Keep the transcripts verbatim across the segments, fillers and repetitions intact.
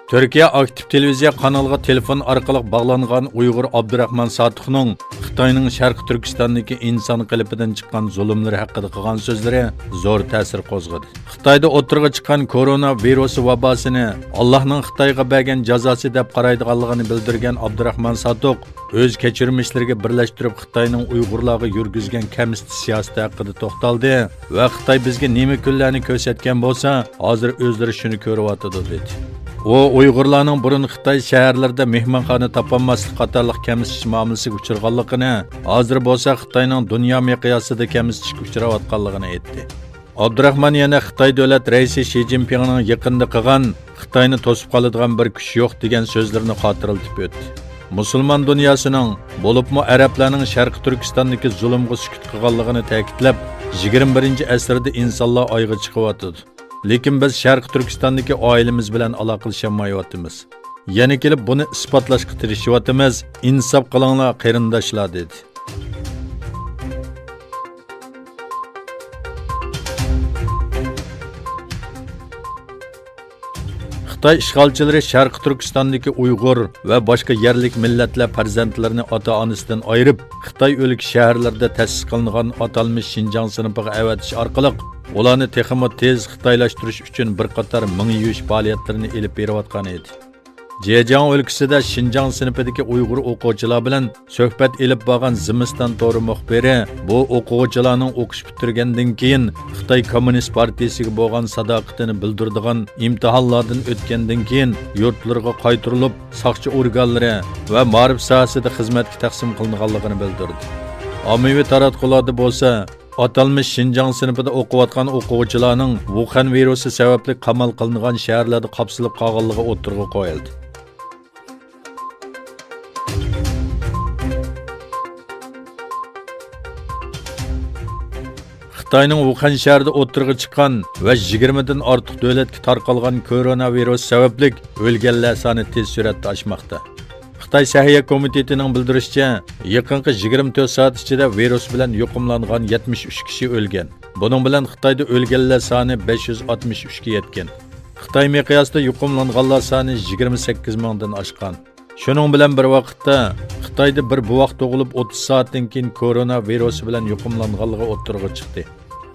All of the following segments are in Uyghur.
تۈركىيە ئاكتىپ تېلېۋىزىيە قانىلىغا تېلېفون ئارقىلىق باغلانغان ئۇيغۇر ئابدۇراخمان ساتۇقنىڭ خىتاينىڭ شەرقىي تۈركىستاندىكى ئىنسان قېلىپىدىن چىققان زۇلۇملىرى ھەققىدە قىلغان سۆزلىرى زور تەسىر قوزغىدى. خىتايدا ئوتتۇرىغا چىققان كورونا ۋىرۇسى ۋاباسىنى ئاللاھنىڭ خىتايغا بەرگەن جازاسى دەپ قارايدىغانلىقىنى بىلدۈرگەن ئابدۇراخمان ساتۇق ئۆز كەچۈرمىشلىرىگە بىرلەشتۈرۈپ خىتاينىڭ ئۇيغۇرلارغا يۈرگۈزگەن كەمسىتىش سىياسىتى ھەققىدە توختالدى ۋە خىتاي بىزگە نېمە كۈنلەرنى كۆرسەتكەن بولسا، ھازىر ئۆزلىرى شۇنى كۆرۈۋاتىدۇ، دېدى. ئۇ ئۇيغۇرلارنىڭ بۇرۇن خىتاي شەھەرلىرىدە مېھمانخانا تاپالماسلىق قاتارلىق كەمسىتىش مۇئامىلىسىگە ئۇچرىغانلىقىنى، ھازىر بولسا خىتاينىڭ دۇنيا مىقياسىدا كەمسىتىشكە ئۇچراۋاتقانلىقىنى ئېيتتى. ئابدۇراخمان يەنە خىتاي دۆلەت رەئىسى شى جىنپىڭنىڭ يېقىندا قىلغان «خىتاينى توسۇپ قالىدىغان بىر كۈچ يوق» دېگەن سۆزلىرىنى خاتىرىلىتىپ ئۆتتى. مۇسۇلمان دۇنياسىنىڭ، بولۇپمۇ ئەرەبلەرنىڭ شەرقىي تۈركىستاندىكى زۇلۇمغا سۈكۈت قىلغانلىقىنى تەكىتلەپ، يىگىرمە بىرىنچى ئەسىردە ئىنسانلار ئايغا چىقىۋاتىدۇ. لېكىن بىز شەرقىي تۈركىستاندىكى ئائىلىمىز بىلەن ئالاقىلىشالمايۋاتىمىز. يەنە كېلىپ بۇنى ئىسپاتلاشقا تىرىشىۋاتىمىز. ئىنساپ قىلىڭلار، قېرىنداشلار، دېدى. خىتاي ئىشغالچىلىرى شەرقىي تۈركىستاندىكى ئۇيغۇر ۋە باشقا يەرلىك مىللەتلەر پەرزەنتلىرىنى ئاتا-ئانىسىدىن ئايرىپ، خىتاي ئۆلكە شەھەرلىرىدە تەسىس قىلىنغان ئاتالمىش شىنجاڭ سىنىپىغا ئەۋەتىش ئارقىلىق، ئۇلارنى تېخىمۇ تېز خىتايلاشتۇرۇش ئۈچۈن بىر قاتار مېڭە يۇيۇش پائالىيەتلىرىنى ئېلىپ بېرىۋاتقان ئىدى. جېجياڭ ئۆلكىسىدە شىنجاڭ سىنىپىدىكى ئۇيغۇر ئوقۇغۇچىلار بىلەن سۆھبەت ئېلىپ بارغان زىمىستان تورى مۇخبىرى بۇ ئوقۇغۇچىلارنىڭ ئوقۇش پۈتتۈرگەندىن كېيىن خىتاي كوممۇنىست پارتىيىسىگە بولغان ساداقىتىنى بىلدۈرىدىغان ئىمتىھانلاردىن ئۆتكەندىن كېيىن يۇرتلىرىغا قايتۇرۇلۇپ، ساقچى ئورگانلىرى ۋە مائارىپ ساھەسىدە خىزمەتكە تەقسىم قىلىنغانلىقىنى بىلدۈردى. ئاممىۋى تاراتقۇلاردا بولسا، ئاتالمىش شىنجاڭ سىنىپىدا ئوقۇۋاتقان ئوقۇغۇچىلارنىڭ ۋۇخەن ۋىرۇسى سەۋەبلىك قامال قىلىنغان شەھەرلەردە قاپسىلىپ قالغانلىقى ئوتتۇرىغا قويۇلدى. خىتاينىڭ ۋۇخەن شەھىرىدە ئوتتۇرىغا چىققان ۋە يىگىرمىدىن ئارتۇق دۆلەتكە تارقالغان كورونا ۋىرۇسى سەۋەبلىك ئۆلگەنلەر سانى تېز سۈرئەتتە ئاشماقتا. خىتاي سەھىيە كومىتېتىنىڭ بىلدۈرۈشىچە، يېقىنقى يىگىرمە تۆت سائەت ئىچىدە ۋىرۇس بىلەن يۇقۇملانغان يەتمىش ئۈچ كىشى ئۆلگەن. بۇنىڭ بىلەن خىتايدا ئۆلگەنلەر سانى بەش يۈز ئاتمىش ئۈچكە يەتكەن. خىتاي مىقياسىدا يۇقۇملانغانلار سانى يىگىرمە سەككىز مىڭدىن ئاشقان. شۇنىڭ بىلەن بىر ۋاقىتتا، خىتايدا بىر بوۋاق تۇغۇلۇپ ئوتتۇز سائەتتىن كېيىن كورونا ۋىرۇسى بىلەن يۇقۇملانغانلىقى ئوتتۇرىغا چىقتى.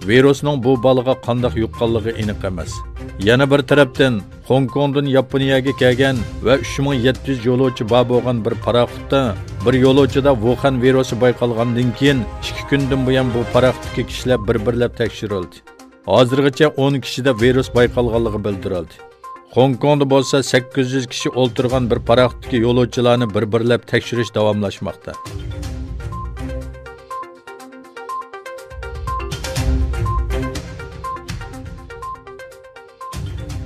ۋىرۇسنىڭ بۇ بالىغا قانداق يۇققانلىقى ئېنىق ئەمەس. يەنە بىر تەرەپتىن، خوڭكوڭدىن ياپونىيەگە كەلگەن ۋە ئۈچ مىڭ يەتتە يۈز يولۇچى بار بولغان بىر پاراخوتتا بىر يولۇچىدا ۋۇخەن ۋىرۇسى بايقالغاندىن كېيىن، ئىككى كۈندىن بۇيان بۇ پاراخوتتىكى كىشىلەر بىر-بىرلەپ تەكشۈرۈلدى. ھازىرغىچە ئون كىشىدە ۋىرۇس بايقالغانلىقى بىلدۈرۈلدى. خوڭكوڭدا بولسا سەككىز يۈز كىشى ئولتۇرغان بىر پاراخوتتىكى يولۇچىلارنى بىر-بىرلەپ تەكشۈرۈش داۋاملاشماقتا.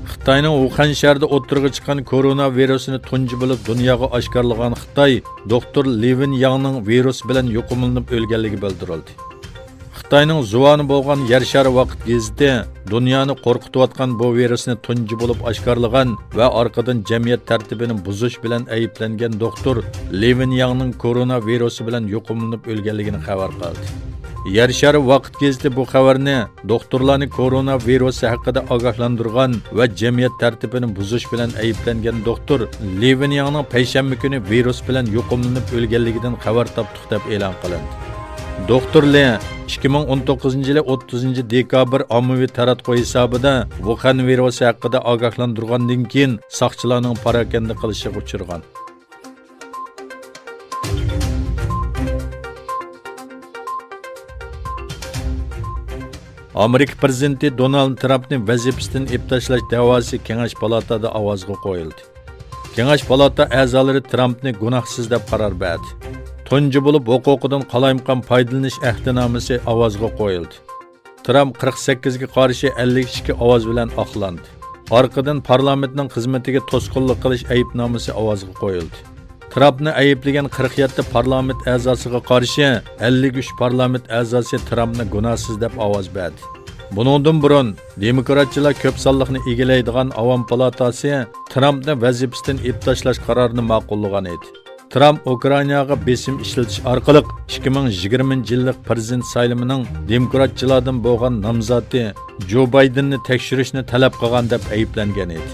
خىتاينىڭ ۋۇخەن شەھىرىدە ئوتتۇرىغا چىققان كورونا ۋىرۇسىنى تۇنجى بولۇپ دۇنياغا ئاشكارىلىغان خىتاي دوختۇر لى ۋېن ياڭنىڭ ۋىرۇس بىلەن يۇقۇملىنىپ ئۆلگەنلىكى بىلدۈرۈلدى. خىتاينىڭ زۇۋانى بولغان يەر شارى ۋاقىت گېزىتى دۇنيانى قورقۇتۇۋاتقان بۇ ۋىرۇسنى تۇنجى بولۇپ ئاشكارىلىغان ۋە ئارقىدىن جەمئىيەت تەرتىپىنى بۇزۇش بىلەن ئەيىبلەنگەن دوختۇر لى ۋېن ياڭنىڭ كورونا ۋىرۇسى بىلەن يۇقۇملىنىپ ئۆلگەنلىكىنى خەۋەر قىلدى. يەر شارى ۋاقىت گېزىتى بۇ خەۋەرنى دوختۇرلارنى كورونا ۋىرۇسى ھەققىدە ئاگاھلاندۇرغان ۋە جەمئىيەت تەرتىپىنى بۇزۇش بىلەن ئەيىبلەنگەن دوختۇر لى ۋېن ياڭنىڭ پەيشەنبە كۈنى ۋىرۇس بىلەن يۇقۇملىنىپ ئۆلگەنلىكىدىن خەۋەر تاپتۇق، دەپ ئېلان قىلىندى. دوختۇر لى ئىككى مىڭ ئون توققۇزىنچى يىلى ئوتتۇزىنچى دېكابىر ئاممىۋى تاراتقۇ ھېسابىدا ۋۇخەن ۋىرۇسى ھەققىدە ئاگاھلاندۇرغاندىن كېيىن ساقچىلارنىڭ پاراكەندە قىلىشىغا ئۇچرىغان. ئامېرىكا پىرېزىدېنتى دونالد ترامپنى ۋەزىپىسىدىن ئېلىپ تاشلاش دەۋاسى كېڭەش پالاتادا ئاۋازغا قويۇلدى. كېڭەش پالاتا ئەزالىرى ترامپنى گۇناھسىز دەپ قارار بەردى. تۇنجى بولۇپ ھوقۇقىدىن قالايمىقان پايدىلىنىش ئەھدىنامىسى ئاۋازغا قويۇلدى. ترامپ قىرىق سەككىزگە قارشى ئەللىك ئىككى ئاۋاز بىلەن ئاقلاندى. ئارقىدىن پارلامېنتنىڭ خىزمىتىگە توسقۇنلۇق قىلىش ئەيىبنامىسى ئاۋازغا قويۇلدى. ترامپنى ئەيىبلىگەن قىرىق يەتتە پارلامېنت ئەزاسىغا قارشى ئەللىك ئۈچ پارلامېنت ئەزاسى ترامپنى گۇناھسىز دەپ ئاۋاز بەردى. بۇنىڭدىن بۇرۇن، دېموكراتچىلار كۆپ سانلىقنى ئىگىلەيدىغان ئاۋام پالاتاسى ترامپنى ۋەزىپىسىدىن ئېلىپ تاشلاش قارارىنى ماقۇللىغان ئىدى. ترامپ ئۇكرائىناغا بېسىم ئىشلىتىش ئارقىلىق ئىككى مىڭ يىگىرمىنچى يىللىق پىرېزىدېنت سايلىمىنىڭ دېموكراتچىلاردىن بولغان نامزاتى جو بايدېننى تەكشۈرۈشنى تەلەپ قىلغان دەپ ئەيىبلەنگەن ئىدى.